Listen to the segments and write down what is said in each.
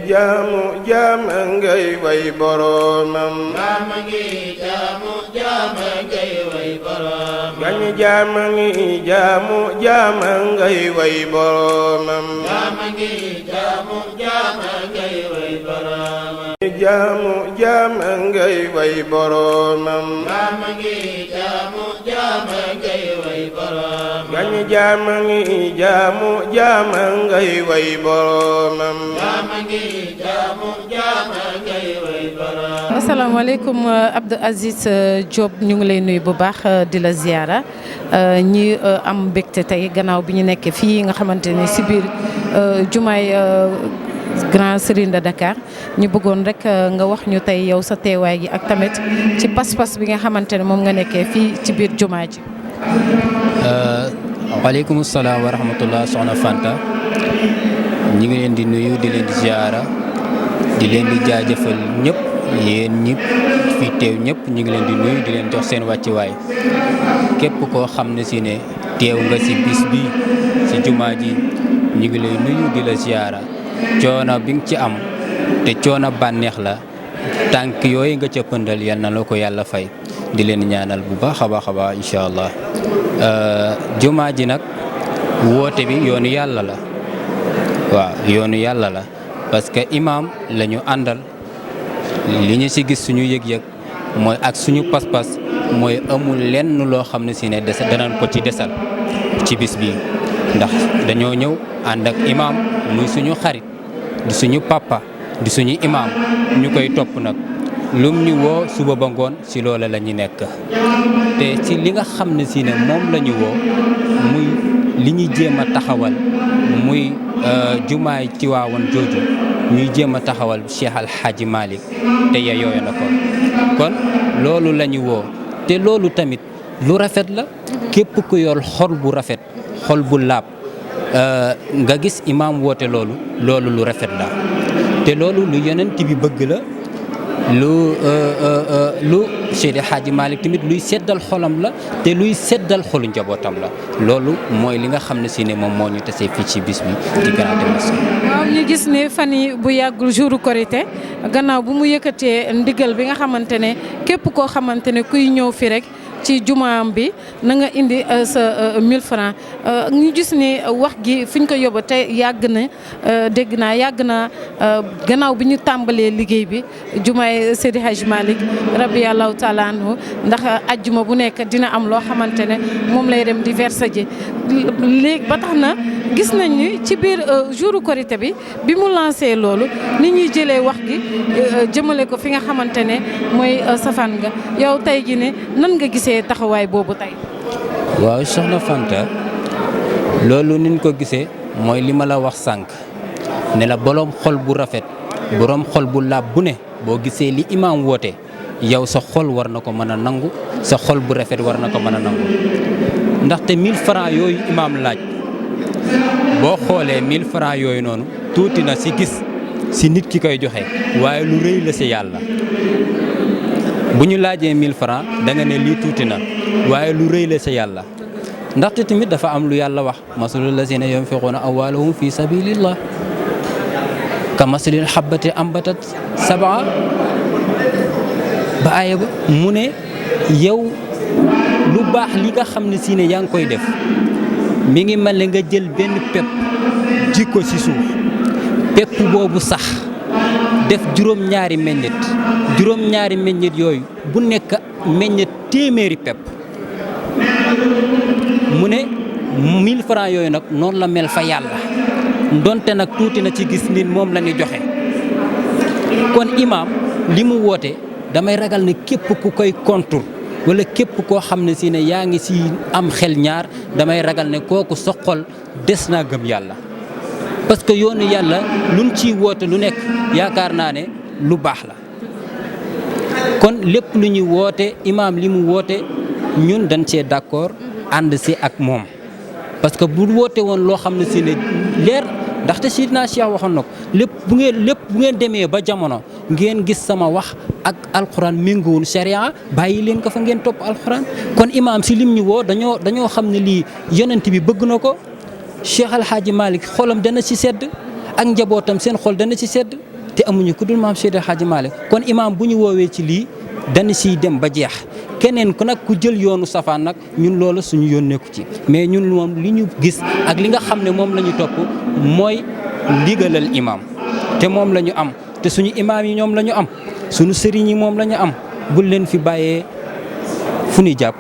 jaamu jaama ngay way boromam. jaama ngi jaamu jaama ngay way boromam. gañu jaama ngi jaamu jaama ngay way boromam. jaama ngi jaamu jaama ngay way boromam. jaamu jaama ngay way boromam. jaama ngi jaamu jaama ngay way boromam. gañu jaama ngi jaamu jaama ngay way boromam. asalaamaaleykum Abdou Aziz Diop ñu ngi lay nuyu bu baax di la ziyaara ñi am mbégte tey gannaaw bi ñu nekkee fii nga xamante ni si biir jumaay Grand Serigne de Dakar ñu bëggoon rek nga wax ñu tey yow sa teewaay gi ak tamit ci pas-pas bi nga xamante ne moom nga nekkee fii ci biir jumaa ji. waaleykum salaam wa rahmatullah soxna Fanta ñi ngi leen di nuyu di leen di ziara di leen di jaajëfal ñëpp yéen ñëpp fii teew ñëpp ñu ngi leen di nuyu di leen jox seen wàccuwaay képp koo xam ne si ne teew nga si bis bi si jumaa ji ñu ngi lay nuyu di la ziara coono bi nga ci am te coono bànneex la tànk yooyu nga ca pëndal yal na la ko yàlla fay di leen ñaanal bu baax a baax a baax incha allah jumaa ji nag woote bi yoonu yàlla la. waaw yoonu yàlla la parce que imaam la ñu àndal li ñu ci gis suñu yëg-yëg mooy ak suñu pas-pas mooy amul lenn loo xam ne si ne danañ ko ci desal ci bis bi ndax dañoo ñëw ànd ak imaam muy suñu xarit di suñu papa di suñu imaam ñu koy topp nag lum ñu woo suba ba ngoon ci loola la ñu nekk te ci li nga xam ne si ne moom la ñu woo muy li ñuy jéem a taxawal muy jumaay Tiwaawan jooju ñuy jéem a taxawal Cheikh Al Hadji Malick te yeyoo na ko kon loolu la ñu woo te loolu tamit lu rafet la képp ku yor xol bu rafet xol bu laab nga gis imaam woote loolu lu rafet la te loolu lu yonent bi bëgg la lu Cheikh El Hadji Malick tamit luy seddal xolam la te luy seddal xolu njabootam la loolu mooy li nga xam ne si ne moom moo ñu tasee fii ci bis bi ci Grande Mosquée. waaw ñu gis ne fan yi bu yàggul jouru Korité gannaaw bu mu yëkkatee ndigal bi nga xamante ne képp koo xamante ne kuy ñëw fi rek ci jumaam bi na nga indi sa 1000 francs ñu gis ni wax gi fi ñu ko yóbbu te yàgg na dégg naa yàgg na gannaaw bi ñu tàmbalee liggéey bi jumaay Seydi Hadji Malick rabiyallahu taala anhu ndax ajjuma bu nekk dina am loo xamante ne moom lay dem di verser ji léegi ba tax na gis nañ ni ci biir jouru Korité bi mu lancé loolu ni ñuy jëlee wax gi jëmale ko fi nga xamante ne mooy safaan nga yow tey ji ne nan nga gisee taxawaay boobu tey. waaw soxna Fanta loolu niñ ko gisee mooy li ma la wax sànq ne la boroom xol bu rafet boroom xol bu laab bu ne boo gisee li imaam woote yow sa xol war na ko mën a nangu sa xol bu rafet war na ko mën a nangu ndaxte 1000 francs yooyu imaam laaj boo xoolee 1000 francs yooyu noonu tuuti na ci gis ci nit ki koy joxe waaye lu rëy la ci yàlla. bu ñu laajee 1000 francs da nga ne lii tuuti na waaye lu rëy la sa yàlla ndaxte tamit dafa am lu yàlla wax masalul lazina yunfiquna amwalahum fi sabilillah ka masalil habbati ambatat sab'a ba aaya ba mu ne yow lu baax li nga xam ne si ne yaa ngi koy def mi ngi mel ne nga jël benn pepp ji ko ci suuf pepp boobu sax def juróom-ñaari meññet yooyu bu nekk meññet téeméeri pepp mu ne 1000 francs yooyu nag noonu la mel fa yàlla donte nag tuuti na ci gis nit moom la ñu joxe kon imaam li mu woote damay ragal ne képp ku koy contour wala képp koo xam ne si ne yaa ngi si am xel ñaar damay ragal ne kooku sa xol des naa gëm yàlla parce que yoonu yàlla luñ ciy woote lu nekk yaakaar naa ne lu baax la kon lépp lu ñuy woote imaam li mu woote ñun dañ cee d'accord ànd si ak moom parce que bu woote woon loo xam ne si ne leer ndaxte Sidina Cheikh waxoon na ko lépp bu ngeen demee ba jamono ngeen gis sama wax ak alxuraan méngoowul sharia bàyyi leen ko fa ngeen topp alxuraan kon imaam si lim ñu woo dañoo xam ne lii yonent bi bëgg na ko Cheikh Al Hadji Malick xolam dana ci sedd ak njabootam seen xol dana ci sedd te amuñu ku dul maam Seydi Hadji Malick kon imaam bu ñu woowee ci lii dana siy dem ba jeex keneen ku nag ku jël yoonu safaan nag ñun loolu suñu yoon nekku ci mais ñun moom li ñu gis ak li nga xam ne moom la ñu topp mooy ndigalal imaam te moom la ñu am te suñu imaam yi ñoom la ñu am suñu sëriñ yi moom la ñu am bul leen fi bàyyee fu ñuy jàpp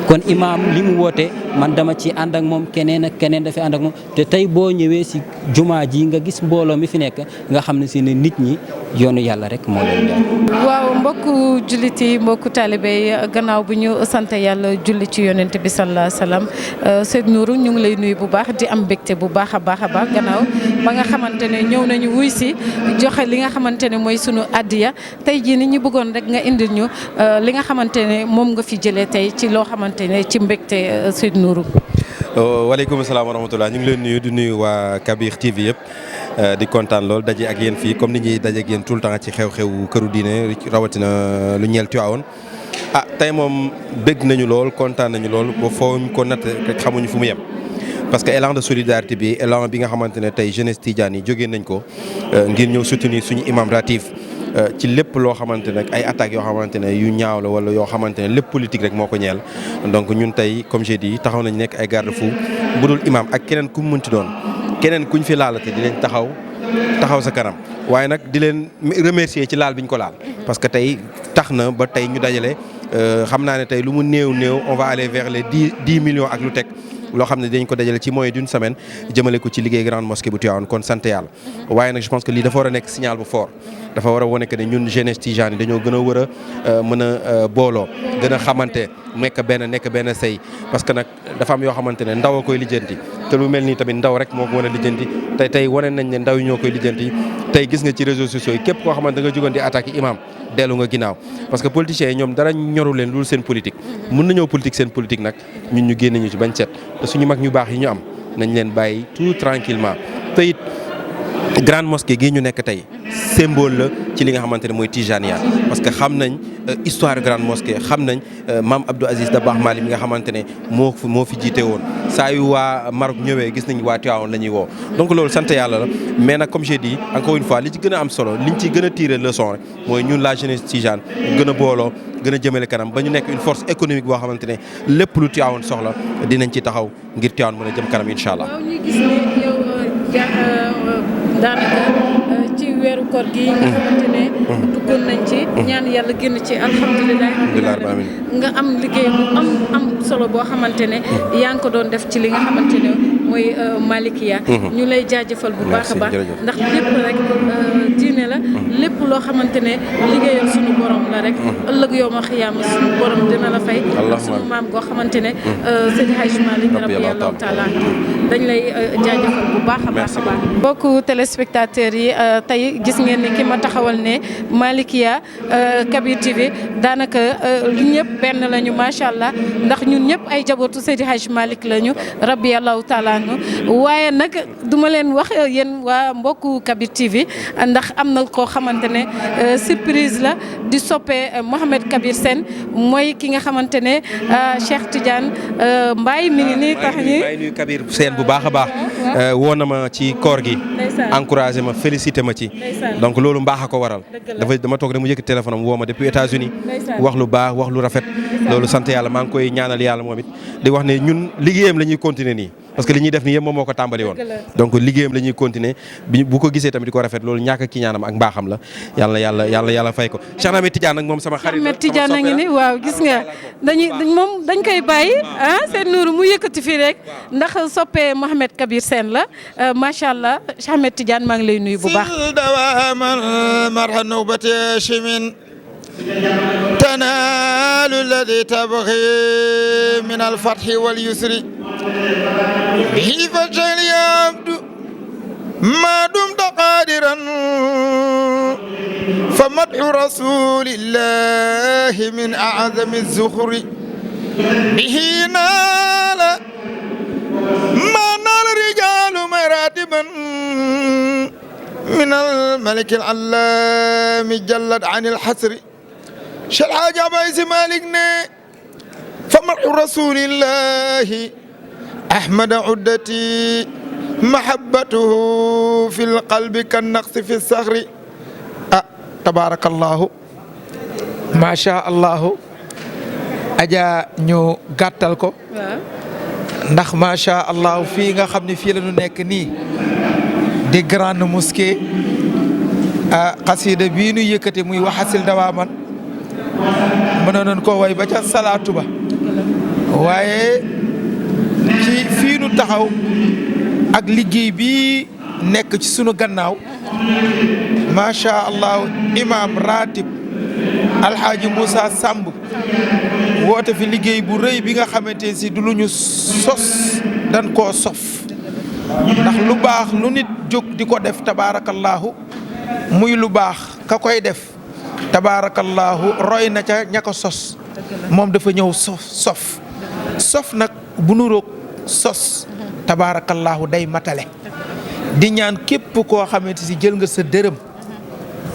kon imaam li mu woote man dama ci ànd ak moom keneen ak keneen dafay ànd ak moom te tey boo ñëwee si jumaa ji nga gis mbooloo mi fi nekk nga xam ne si ne nit ñi yoonu yàlla rek moo leen jaar. waaw mbokku jullit yi mbokku taalibe yi gannaaw bu ñu sant yàlla julli ci yonent bi sallallahu alayhi wasallam Seydou Nourou ñu ngi lay nuyu bu baax di am mbégte bu baax a baax gannaaw ba nga xamante ne ñëw nañu wuy si joxe li nga xamante ne mooy sunu addiya tey jii ni ñu bëggoon rek nga indil ñu li nga xamante ne moom nga fi jëlee tey ci loo xamante ne ci mbégte Seydou Nourou. waaleykum salaam wa rahmatulah ñu ngi leen nuyu di nuyu waa Kabir TV yëpp di kontaan lool daje ak yéen fii comme ni ñuy daje ak yéen tout le temps ci xew-xewu këru diine rawatina lu ñeel Tiwaawoon tey moom bégg nañu lool kontaan nañu lool ba foo ñu ko natt rek xamuñu fu mu yem. parce que élan de solidarité bi élan bi nga xamante ne tey jeunesse tidiane yi jógee nañ ko ngir ñëw soutenir suñu imam ratib ci lépp loo xamante ne ay attaques yoo xamante ne yu ñaaw la wala yoo xamante ne lépp politique rek moo ko ñeel donc ñun tey comme j'ai dit taxaw nañ nekk ay garde-fou bu dul imam ak keneen ku mu mënti doon keneen kuñ fi laalate di leen taxaw sa kanam waaye nag di leen remercier ci laal bi ñu ko laal. parce que tey tax na ba tey ñu dajale xam naa ne tey lu mu néew on va aller vers les 10 millions ak lu teg. loo xam ne dañ ko dajale ci moyen d'une semaine jëmale ko ci liggéey grande mosquée bu Tivaouane kon sant yàlla waaye nag je pense que lii dafa war a nekk signal bu fort dafa war a wane que ne ñun jeunesse tijane yi dañoo gën a war a mën a booloo gën a xamante nekk benn say parce que nag dafa am yoo xamante ne ndaw a koy lijjanti te lu mel nii tamit ndaw rek moo ko mën a lijjanti tey wane nañ ne ndaw yi ñoo koy lijjanti tey gis nga ci réseaux sociaux yi képp koo xamante da nga jógoon di attaquer imam dellu nga ginnaaw parce que politiciens yi ñoom dara ñoru leen loolu seen politique mën nañoo politique seen politique nag ñun ñu génn ñu ci bañ set te suñu mag ñu baax yi ñu am nañ leen bàyyi tout tranquillement te it grande mosquée gii ñu nekk tey symbole la ci li nga xamante ne mooy Tijaniya parce que xam nañ histoire grande mosquée xam nañ maam Abdou Aziz Dabakh Mali mi nga xamante ne moo fi jiite woon saa yu waa Maroc ñëwee gis nañ waa Tivaouane la ñuy woo donc loolu sant yàlla la mais nag comme j'ai dit encore une fois li ci gën a am solo liñ ci gën a tirer leçon rek mooy ñun la jeunesse tijane gën a booloo gën a jëmale kanam ba ñu nekk une force économique boo xamante ne lépp lu Tivaouane soxla dinañ ci taxaw ngir Tivaouane mën a jëm kanam incha allah. waaw ñu gis ne yow daanaka ci weeru koor gi nga xamante ne duggoon nañ ci ñaan yàlla génn ci alhamdulilah rabbil alamin nga am liggéey bu am solo boo xamante ne yaa ngi ko doon def ci li nga xamante ne mooy Malikia ñu lay jaajëfal bu baax a baax ndax lépp rek diine la lépp loo xamante ne liggéeyal suñu borom la rek ëllëg yow ma xiyaama suñu borom dina la fay ak suñu maam goo xamante ne Seydi Hadji Malick radiyallahu taala dañ lay jaajëfal bu baax a baax a baax mbokku téléspectateurs yi tey gis ngeen ni ki ma taxawal ne Malikia Kabir TV daanaka ñëpp benn lañu macha allah ndax ñun ñëpp ay jabootu Seydi Hadji Malick lañu radiyallahu taala waaye nag duma leen wax yéen waa mbokku Kabir TV ndax am na koo xamante ne surprise la di soppee Mouhamed Kabir Sène mooy ki nga xamante ne Cheikh Tidiane Mbaye mi ngi nii tax ñi Mbaye nuyu Kabir Sène bu baax a baax woo na ma ci koor gi encouragé ma félicité ma ci donc loolu mbaax a ko waral dama toog rek mu yëkk téléphone am woo ma depuis États-Unis wax lu baax wax lu rafet loolu sant yàlla maa ngi koy ñaanal yàlla moom it di wax ne ñun liggéeyam la ñuy continuer nii parce que li ñuy def nii yëpp moom moo ko tàmbali woon donc liggéeyam la ñuy continuer bu ko gisee tamit di ko rafet loolu ñàkk ki ñaanam ak mbaaxam la yàlla fay ko Cheikh Ahmed Tidiane nag moom sama xarit Ahmed Tidiane a ngi ni waaw gis nga dañ koy bàyyi Seydou Nourou mu yëkkati fii rek ndax soppee Mouhamed Kabir Sène la macha allah Cheikh Ahmed Tidiane maa ngi lay nuyu bu baax تنال الذي تبغي من الفتح واليسر به فاجعل يا عبد ما دمت قادرا فمدح رسول الله من أعظم الزخر به نال ما نال رجال مراتبا من الملك العلام جلد عن الحسر شل حاجة بايس مالكنا فمرح رسول الله أحمد عدتي mahabbatuhu fi lqalbi kan naqsi fi saxri tabarakallahu macha allahu Adja ñu gàttal ko ndax macha allah fii nga xam ne fii la ñu nekk nii di grande mosquée xasida bii nu yëkkati muy waxasil dawaaman mënoon nañ ko way ba ca salaatu ba waaye ci fii nu taxaw ak liggéey bi nekk ci sunu gannaaw macha allah imam ratib alxaaji Moussa Samb woote fi liggéey bu rëy bi nga xamante si du lu ñu sos dan koo sof ndax lu baax lu nit jóg di ko def tabaarakallaahu muy lu baax ka koy def tabaarakallaahu roy na ca ña ko sos moom dafa ñëw sof nag bu nuroog sos tabaarakallaahu day matale di ñaan képp koo xamante si jël nga sa dërëm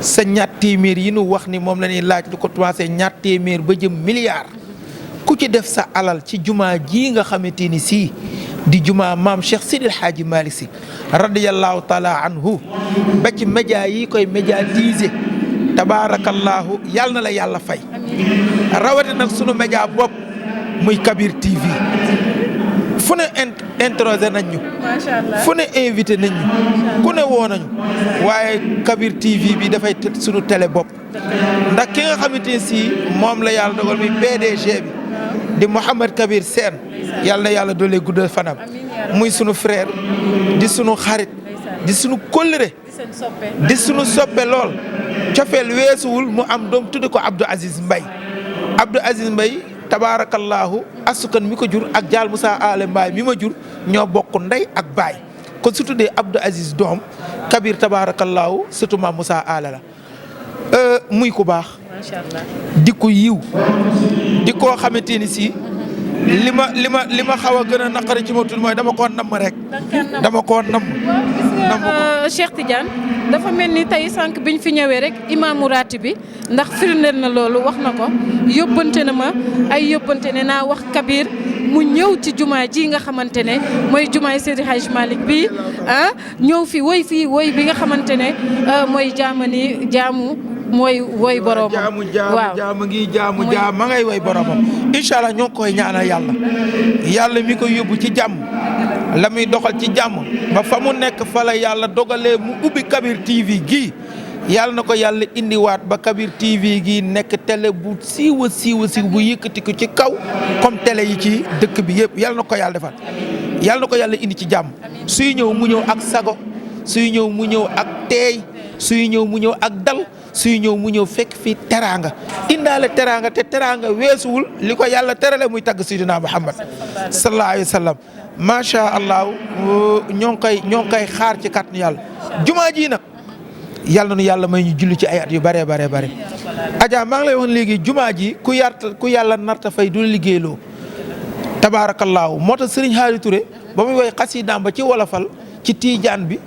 sa ñaar téeméer yi nu wax ni moom la ñuy laaj lu ko commencé ñaar téeméer ba jëm milliard ku ci def sa alal ci jumaa ji nga xamante ni si di jumaa maam Cheikh Sidil Hadji Malick Sy radiyallahu taala anhu ba ci média yi koy médiatiser tabaarakallaahu yàlla na la yàlla fay rawati nag sunu média bopp muy Kabir TV fu ne introsé nañ ñu fu ne invité nañ ñu ku ne woo nañu waaye Kabir TV bi dafay sunu télé bopp ndax ki nga xamante ne si moom la yàlla dogal muy PDG bi di Mouhamed Kabir Sène yàlla na yàlla doole guddal fanam muy sunu frère di sunu xarit di sunu kóllëre di sunu soppe lool cofeel weesuwul mu am doom tudde ko Abdou Aziz Mbaye tabaarakallaahu asukan mi ko jur ak Jaal Moussa Ale Mbaye mi ma jur ñoo bokk ndey ak baay kon su tuddee Abdou Aziz doom Kabir tabaarakallaahu surtout maam Moussa Ale la muy ku baax di ko yiw di koo xamante ni si li ma xaw a gën a naqari ci ma tudd mooy dama koo namm rek dama koo namm Cheikh Tidiane dafa mel ni tey sànq biñ fi ñëwee rek imaamu raati bi ndax firndeel na loolu wax na ko yóbbante na ma ay yóbbante ne naa wax Kabir mu ñëw ci jumaa ji nga xamante ne mooy jumaay Seydi Hadji Malick bi ñëw fi woy bi nga xamante ne mooy jaamu mooy woy boromam jaamu ngi jaamu ma ngay woy boromam incha allah ñoo ngi koy ñaanal yàlla mi koy yóbbu ci jàmm la muy doxal ci jàmm ba fa mu nekk fa la yàlla dogalee mu ubbi Kabir TV gii yàlla na ko yàlla indiwaat ba Kabir TV gii nekk télé bu siiw bu yëkkati ko ci kaw comme télé yi ci dëkk bi yëpp yàlla na ko yàlla defal yàlla na ko yàlla indi ci jàmm suy ñëw mu ñëw ak sago suy ñëw mu ñëw ak teey suy ñëw mu ñëw ak dal suy ñëw mu ñëw fekk fii teraanga indaale teraanga te teraanga weesuwul li ko yàlla terale muy tagg Seydina Muhammad sallallahu alayhi wa sallam macha allah ñoo ngi koy xaar ci kàttanu yàlla jumaa ji nag yàlla nu yàlla may ñu julli ci ay at yu bare Adja maa ngi lay wax léegi jumaa ji ku yàlla narta fay du liggéeyloo tabaarakallaahu moo tax Serigne Haali Touré ba muy woy xasidaam ba ci wolofal ci tiijaan bi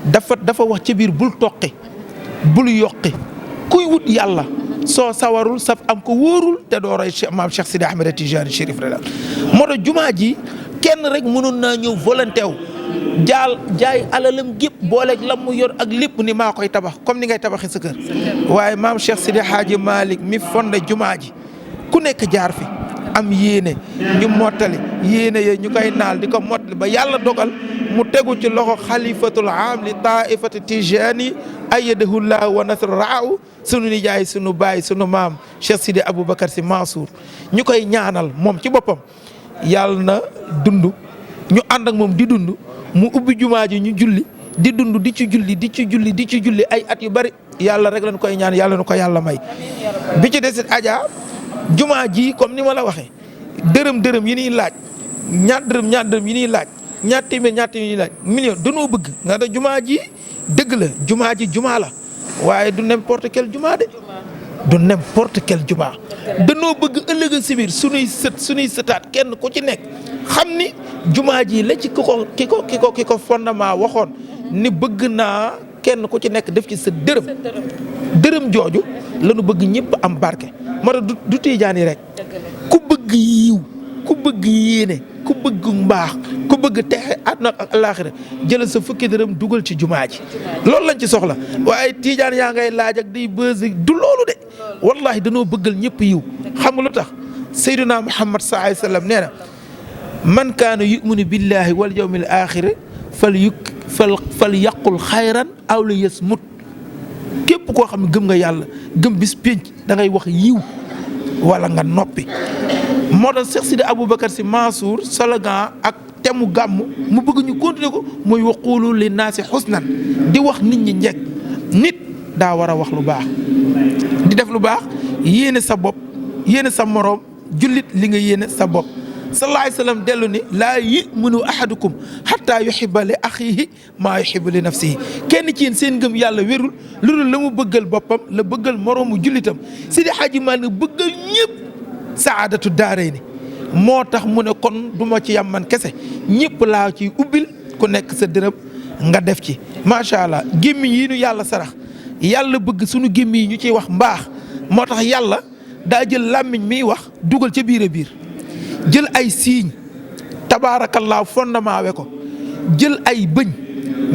dafa wax ci biir bul toqi bul yoqi kuy wut yàlla soo sawarul saf am ko wóorul te doo roy maam Cheikh Sidi Ahmed Tijani Chérif rek moo tax jumaa ji kenn rek mënoon naa ñëw volonté wu jaay alalam gépp booleeg lam mu yor ak lépp ni maa koy tabax comme ni ngay tabaxee sa kër waaye maam Cheikh Sidi Hadji Malick mi fondé jumaa ji ku nekk jaar fi am yéene ñu mottali yéene ye ñu koy naal di ko mottali ba yàlla dogal mu tegu ci loxo xalifatul aam li taifati tijani ayyadahullah wa nasr raaw sunu nijaay sunu baay sunu maam Cheikh Sidi Aboubacar Sy Mansour ñu koy ñaanal moom ci boppam yàlla na dund ñu ànd ak moom di dund mu ubbi jumaa ji ñu julli di dund di ci julli ay at yu bari yàlla rek lañ koy ñaan yàlla na ko yàlla may bi ci desit Adja jumaa ji comme ni ma la waxee dërëm yi ñuy laaj ñaar dërëm yi ñuy laaj ñaar téeméer yi ñuy laaj million danoo bëgg nga da jumaa ji dëgg la jumaa ji jumaa la waaye du n'importe quel jumaa de du n'importe quel jumaa danoo bëgg ëllëg si biir sunuy sëtaat kenn ku ci nekk xam ni jumaa ji la ci ki ko fondement waxoon ni bëgg naa kenn ku ci nekk def ci sa dërëm jooju lañu bëgg ñëpp am barke moo tax du tiijaan yi rek ku bëgg yiw ku bëgg yéene ku bëgg mbaax ku bëgg texe àdduna ak alaaxira jëlal sa fukki dërëm dugal ci jumaa ji loolu lañ ci soxla waaye tiijaan yaa ngay laaj ak day bës du loolu de wallahi danoo bëggal ñëpp yiw xam nga lu tax Seydina Muhammad sallallahu alayhi wa sallam nee na man kaana yuminu billahi wal yawmil axiri fal yaqul xayran aw li yasmut képp koo xam ne gëm nga yàlla gëm bis pénc da ngay wax yiw wala nga noppi moo tax Cheikh Sidi Aboubacar Sy Mansour slogan ak temu gàmm mu bëgg ñu continuer ko muy waqulu li naasi xusnan di wax nit ñi njëkk nit daa war a wax lu baax di def lu baax yéene sa bopp yéene sa moroom jullit li nga yéene sa bopp sallallahu alayhi wa sallam dellu ni laa yuminu ahadukum xataa yuhibba li axiihi maa yuhibbu li nafsihi kenn ci yéen seen ngëm yàlla wérul lu dul la mu bëggal boppam la bëggal moroomu jullitam Sidi Hadji Malick bëggal ñëpp saadatu daarayni moo tax mu ne kon du ma ci yam man kese ñëpp laa ci ubbil ku nekk sa dërëm nga def ci macha allah gémmiñ yi nu yàlla sarax yàlla bëgg sunu gémmiñ yi ñu ciy wax mbaax moo tax yàlla daa jël làmmiñ miy wax dugal ca biir a biir jël ay siiñ tabaarakallaa fondement we ko jël ay bëñ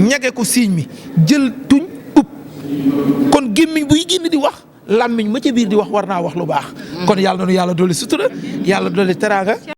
ñage ko siiñ mi jël tuñ ub kon gémmiñ buy génn di wax làmmiñ ma ca biir di wax war naa wax lu baax kon yàlla na nu yàlla dolli sutura yàlla dolli teraanga